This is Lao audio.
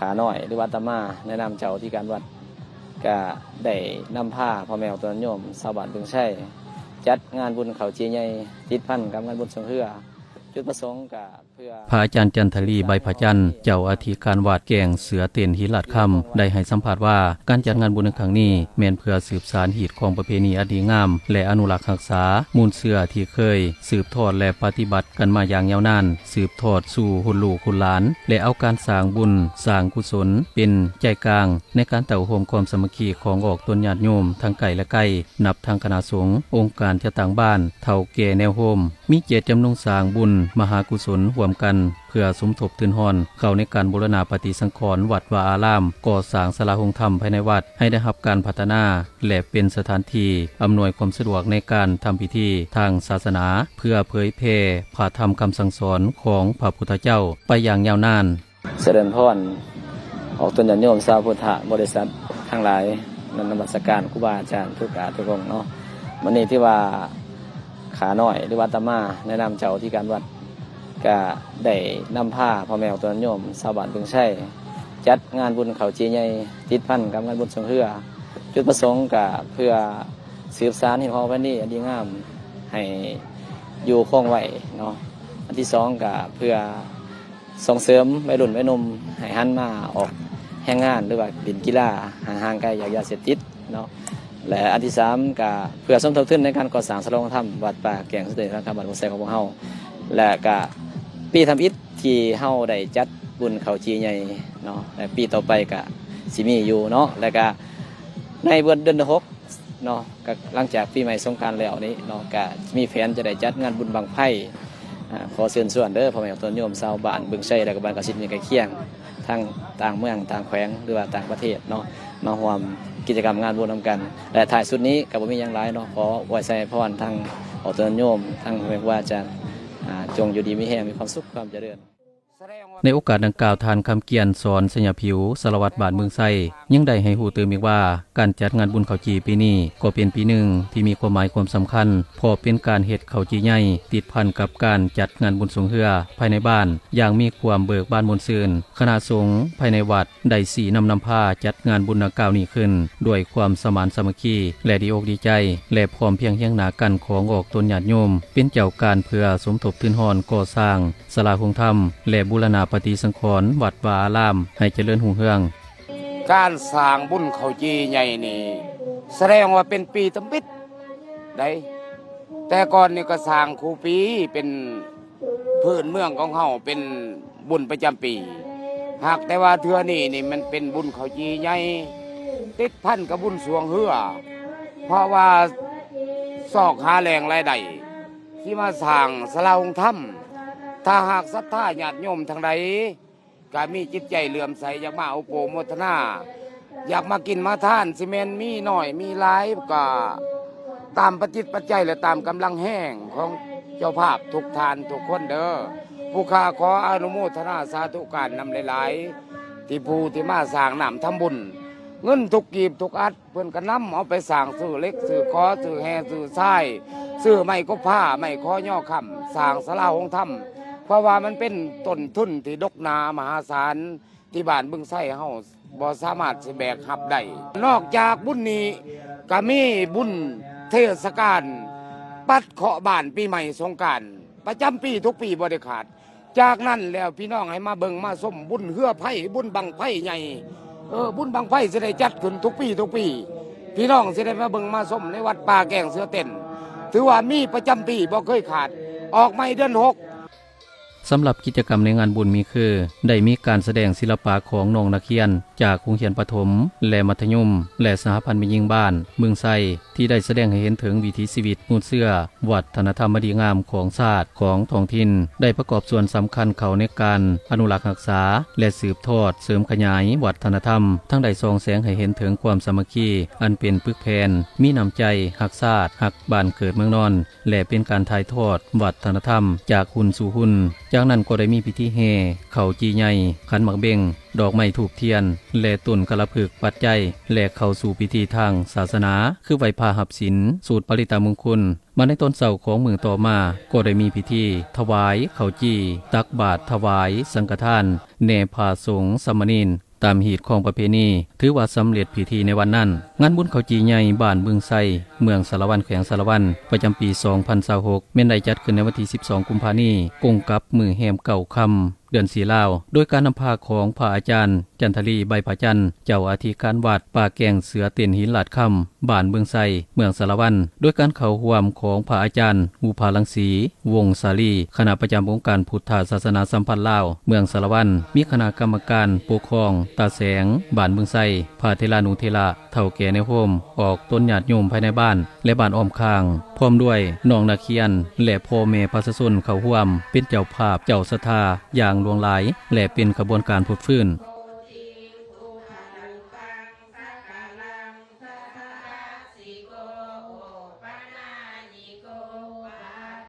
ຂ້ານ້ອຍ ຫຼືວ່າອາດຕະມາ ໃນນາມເຈົ້າອະທິການວັດ ກະໄດ້ນຳພາພໍ່ແມ່ອອກຕົນຍາດໂຍມຊາວບ້ານບຶງໄຊ ຈັດງານບຸນເຂົ້າຈີ່ໃຫຍ່ ຕິດພັນກັບງານບຸນຊ່ວງເຮືອ. ຈຸດປະສົງກະເພື່ອ ພະອາຈານຈັນທະລີ ໃບພະຈັນ ເຈົ້າອະທິການວັດແກ້ງເສືອເຕັ້ນ ຫີນລາດຄຳ ໄດ້ໃຫ້ສຳພາດວ່າ ການຈັດງານບຸນໃນຄັ້ງນີ້ ແມ່ນເພື່ອສືບສານຮີດຄອງປະເພນີອັນດີງາມ ແລະ ອະນຸລັກຮັກສາມູນເຊື້ອທີ່ເຄີຍສືບທອດ ແລະ ປະຕິບັດກັນມາຢ່າງຍາວນານ ສືບທອດສູ່ຮຸ່ນລູກຮຸ່ນຫຼານ ແລະ ເອົາການສ້າງບຸນສ້າງກຸສົນເປັນໃຈກາງ ໃນການເຕົ້າໂຮມຄວາມສາມັກຄີຂອງອອກຕົນຍາດໂຍມທັງໃກ້ ແລະ ໄກ ນັບທັງຄະນະສົງ, ອົງການຈັດຕັ້ງບ້ານ, ເຖົ້າແກ່ແນວໂຮມ, ມີເຈດຈຳນົງສ້າງບຸນມະຫາກຸສົນຮ່ວມກັນ ເພື່ອສົມທົບທຶນຮອນເຂົ້າໃນການບູລະນະປະຕິສັງຂອນວັດວາອາລາມ, ກໍ່ສ້າງສາລາໂຮງທຳພາຍໃນວັດໃຫ້ໄດ້ຮັບການພັດທະນາ ແລະ ເປັນສະຖານທີ່ອຳນວຍຄວາມສະດວກໃນການທຳພິທີທາງສາສະໜາ ເພື່ອເຜີຍແຜ່ພະທຳຄຳສັ່ງສອນຂອງພະພຸດທະເຈົ້າໄປຢ່າງຍາວນານ. ສະເລີນພອນ ອອກຕົນຍາດໂຍມຊາວພຸດທະບໍລິສັດທັງຫຼາຍ ນຳນະມັດສະການຄູບາອາຈານທຸກອາທຸກອົງເນາະ. ມື້ນີ້ຖືວ່າຂ້ານ້ອຍ ຫຼືວ່າອາດຕະມາ ໃນນາມເຈົ້າອະທິການວັດ ກະໄດ້ນຳພາພໍ່ແມ່ອອກຕົນຍາດໂຍມຊາວບ້ານບຶງໄຊ ຈັດງານບຸນເຂົ້າຈີ່ໃຫຍ່ ຕິດພັນກັບງານບຸນຊ່ວງເຮືອ. ຈຸດປະສົງກະເພື່ອສືບສານຮີດຄອງປະເພນີອັນດີງາມໃຫ້ຢູ່ຄົງໄວ້ເນາະ. ອັນທີສອງກະເພື່ອ ສົ່ງເສີມໄວລຸ້ນໄວໜຸ່ມໃຫ້ຫັນມາອອກແຮງງານ ຫຼືວ່າຫຼິ້ນກິລາ ໃຫ້ຫ່າງໄກຈາກຢາເສບຕິດເນາະ. ແລະ ອັນທີສາມກະເພື່ອສົມທົບທຶນໃນການກໍ່ສ້າງສາລາໂຮງທຳວັດປ່າແກ້ງເສືອເຕັ້ນ ສາລາໂຮງທຳບ້ານບຶງໄຊຂອງພວກເຮົາ ແລະ ກະປີທຳອິດທີ່ເຮົາໄດ້ຈັດບຸນເຂົ້າຈີ່ໃຫຍ່ເນາະ ແລະ ປີຕໍ່ໄປກະຊິມີຢູ່ເນາະ. ແລະ ກະໃນເດືອນ ເດືອນຫົກ ເນາະ ກະຫຼັງຈາກປີໃໝ່ສົງການແລ້ວນີ້ເນາະ ກະມີແຜນຈະໄດ້ຈັດງານບຸນບັ້ງໄຟ. ອາ ຂໍເຊີນຊວນເດີ ພໍ່ແມ່ອອກຕົນຍາດໂຍມຊາວບ້ານບຶງໄຊ ແລະ ກະບ້ານກະສິດມີໃກ້ຄຽງ ທັງຕ່າງເມືອງຕ່າງແຂວງ ຫຼືວ່າຕ່າງປະເທດເນາະ ມາຮ່ວມກິດຈະກຳງານບຸນນຳກັນ. ແລະ ທ້າຍສຸດນີ້ກະບໍ່ມີຫຍັງຫຼາຍເນາະ ຂໍອວຍໄຊໃຫ້ພອນທັງອອກຕົນຍາດໂຍມ ທັງແມ່ຄູອາຈານ ອາ ຈົ່ງຢູ່ດີມີແຮງ ມີຄວາມສຸກຄວາມຈະເລີນ. ໃນໂອກາດດັ່ງກ່າວ ທ່ານ ຄຳກຽນ ສອນໄຊຍະຜິວ ສາລະວັດບ້ານບຶງໄຊ ຍັງໄດ້ໃຫ້ຮູ້ຕື່ມອີກວ່າ ການຈັດງານບຸນເຂົ້າຈີ່ປີນີ້ກໍເປັນປີໜຶ່ງທີ່ມີຄວາມໝາຍຄວາມສຳຄັນ ເພາະເປັນການເຮັດເຂົ້າຈີ່ໃຫຍ່ ຕິດພັນກັບການຈັດງານບຸນຊ່ວງເຮືອພາຍໃນບ້ານຢ່າງມີຄວາມເບີກບານມ່ວນຊື່ນ. ຄະນະສົງພາຍໃນວັດ ໄດ້ຊີ້ນຳນຳພາຈັດງານບຸນດັ່ງກ່າວນີ້ຂຶ້ນ ດ້ວຍຄວາມສະໝານສາມັກຄີ ແລະ ດີອົກດີໃຈ ແລະ ພ້ອມພຽງຮຽງໜ້າກັນຂອງອອກຕົນຍາດໂຍມ ເປັນເຈົ້າການເພື່ອສົມທົບທຶນຮອນກໍ່ສ້າງສາລາໂຮງທຳ ແລະ ບູລະນະປະຕິສັງຂອນວັດວາອາລາມໃຫ້ຈະເລີນຮຸ່ງເຮືອງ. ການສ້າງບຸນເຂົ້າຈີ່ໃຫຍ່ນີ້ ສະແດງວ່າເປັນປີທຳອິດໃດ໋ ແຕ່ກ່ອນນີ້ກໍສ້າງຄູ່ປີ ເປັນພື້ນເມືອງຂອງເຮົາ ເປັນບຸນປະຈຳປີ ຫາກແຕ່ວ່າເທື່ອນີ້ນີ້ມັນເປັນບຸນເຂົ້າຈີ່ໃຫຍ່ ຕິດພັນກັບບຸນຊ່ວງເຮືອ ເພາະວ່າຊອກຫາແຫຼ່ງລາຍໄດ້ທີ່ມາສ້າງສາລາໂຮງທຳ. ຖ້າຫາກສັດທາຍາດໂຍມທາງໃດ ກະມີຈິດໃຈເຫຼື້ອມໃສ ຢາກມາອະນຸໂມທະນາ ຢາກມາກິນມາທານ ຊິແມ່ນມີໜ້ອຍມີຫຼາຍ ກະຕາມປັດຈິດປັດໄຈ ແລະ ຕາມກຳລັງແຮງຂອງເຈົ້າພາບທຸກທ່ານທຸກຄົນເດີ. ຜູ້ຂ້າຂໍອະນຸໂມທະນາສາທຸການນຳຫຼາຍໆ ທີ່ຜູ້ທີ່ມາສ້າງນ້ຳທຳບຸນ ເງິນທຸກກີບທຸກອັດ ເພິ່ນກໍນຳເອົາໄປສ້າງ ຊື້ເຫຼັກ ຊື້ຂໍ ຊື້ແຮ່ ຊື້ຊາຍ ຊື້ໄມ້ກົບພ້າ ໄມ້ຂໍຍໍຄ້ຳ ສ້າງສາລາໂຮງທຳ ເພາະວ່າມັນເປັນຕົ້ນທຶນທີ່ດົກໜາມະຫາສານ ທີ່ບ້ານບຶງໄຊເຮົາບໍ່ສາມາດຊິແບກຮັບໄດ້. ນອກຈາກບຸນນີ້ ກໍມີບຸນເທດສະການປັດເຄາະບ້ານ ປີໃໝ່ສົງການ ປະຈຳປີທຸກປີບໍ່ໄດ້ຂາດ. ຈາກນັ້ນແລ້ວ ພີ່ນ້ອງໃຫ້ມາເບິ່ງມາຊົມບຸນເຮືອໄຟ ບຸນບັ້ງໄຟໃຫຍ່ ເອີ ບຸນບັ້ງໄຟຊິໄດ້ຈັດຂຶ້ນທຸກປີ ທຸກປີ ພີ່ນ້ອງຊິໄດ້ມາເບິ່ງມາຊົມໃນວັດປ່າແກ້ງເສືອເຕັ້ນ ຖືວ່າມີປະຈຳປີ ບໍ່ເຄີຍຂາດ ອອກໃໝ່ເດືອນຫົກ. ສຳລັບກິດຈະກຳໃນງານບຸນມີຄື ໄດ້ມີການສະແດງສິລະປະຂອງນ້ອງນັກຮຽນຈາກໂຮງຮຽນປະຖົມ ແລະ ມັດທະຍົມ ແລະ ສະຫະພັນແມ່ຍິງບ້ານບຶງໄຊ ທີ່ໄດ້ສະແດງໃຫ້ເຫັນເຖິງວິຖີຊີວິດ, ມູນເຊື້ອ, ວັດທະນະທຳອັນດີງາມຂອງຊາດ, ຂອງທ້ອງຖິ່ນ, ໄດ້ປະກອບສ່ວນສຳຄັນເຂົ້າໃນການອະນຸລັກຮັກສາ ແລະ ສືບທອດເສີມຂະຫຍາຍວັດທະນະທຳ, ທັງໄດ້ສ່ອງແສງໃຫ້ເຫັນເຖິງຄວາມສາມັກຄີອັນເປັນປຶກແຜ່ນ, ມີນ້ຳໃຈຮັກຊາດ, ຮັກບ້ານເກີດເມືອງນອນ ແລະ ເປັນການຖ່າຍທອດວັດທະນະທຳຈາກຮຸ່ນສູ່ຮຸ່ນ. ຈາກນັ້ນກໍໄດ້ມີພິທີແຫ່ເຂົ້າຈີ່ໃຫຍ່, ຂັນໝາກເບັງ, ດອກໄມ້ທູບທຽນ ແລະ ຕົ້ນກາລະພຶກ, ປັດໄຈ ແລະ ເຂົ້າສູ່ພິທີທາງສາສະໜາ ຄືໄຫວ້ພະຮັບສິນ, ສູດປະລິດຕະມຸງຄຸນ. ມາໃນຕອນເຊົ້າຂອງມື້ຕໍ່ມາ ກໍໄດ້ມີພິທີຖວາຍເຂົ້າຈີ່, ຕັກບາດຖວາຍສັງຄະທານແດ່ພະສົງສາມະເນນ ຕາມຮີດຄອງປະເພນີ ຖືວ່າສຳເລັດພິທີໃນວັນນັ້ນ. ງານບຸນເຂົ້າຈີ່ໃຫຍ່ບ້ານບຶງໄຊ ເມືອງສາລະວັນ ແຂວງສາລະວັນ ປະຈຳປີສອງພັນຊາວຫົກ ແມ່ນໄດ້ຈັດຂຶ້ນໃນວັນທີສິບສອງ ກຸມພານີ້ ກົງກັບມື້ແຮມເກົ້າຄ່ຳ ເດືອນສີ່ລາວ ໂດຍການນຳພາຂອງພະອາຈານ ຈັນທະລີ ໃບຜາຈັນ ເຈົ້າອະທິການວັດປ່າແກ້ງເສືອເຕັ້ນຫີນລາດຄຳ ບ້ານບຶງໄຊ ເມືອງສາລະວັນ ໂດຍການເຂົ້າຮ່ວມຂອງພະອາຈານ ວຸພາລັງສີ ວົງສາລີ ຄະນະປະຈຳອົງການພຸດທະສາສະໜາສຳພັນລາວ ເມືອງສາລະວັນ ມີຄະນະກຳມະການປົກຄອງຕາແສງ ບ້ານບຶງໄຊ ພະເຖລານຸເຖລະ ເຖົ້າແກ່ແນວໂຮມ ອອກຕົນຍາດໂຍມພາຍໃນບ້ານ ແລະ ບ້ານອ້ອມຂ້າງ ພ້ອມດ້ວຍນ້ອງນັກຮຽນ ແລະ ພໍ່ແມ່ປະຊາຊົນເຂົ້າຮ່ວມ ເປັນເຈົ້າພາບເຈົ້າສັດທາຢ່າງຫຼວງຫຼາຍ ແລະ ເປັນຂະບວນການຟົດຟື້ນ.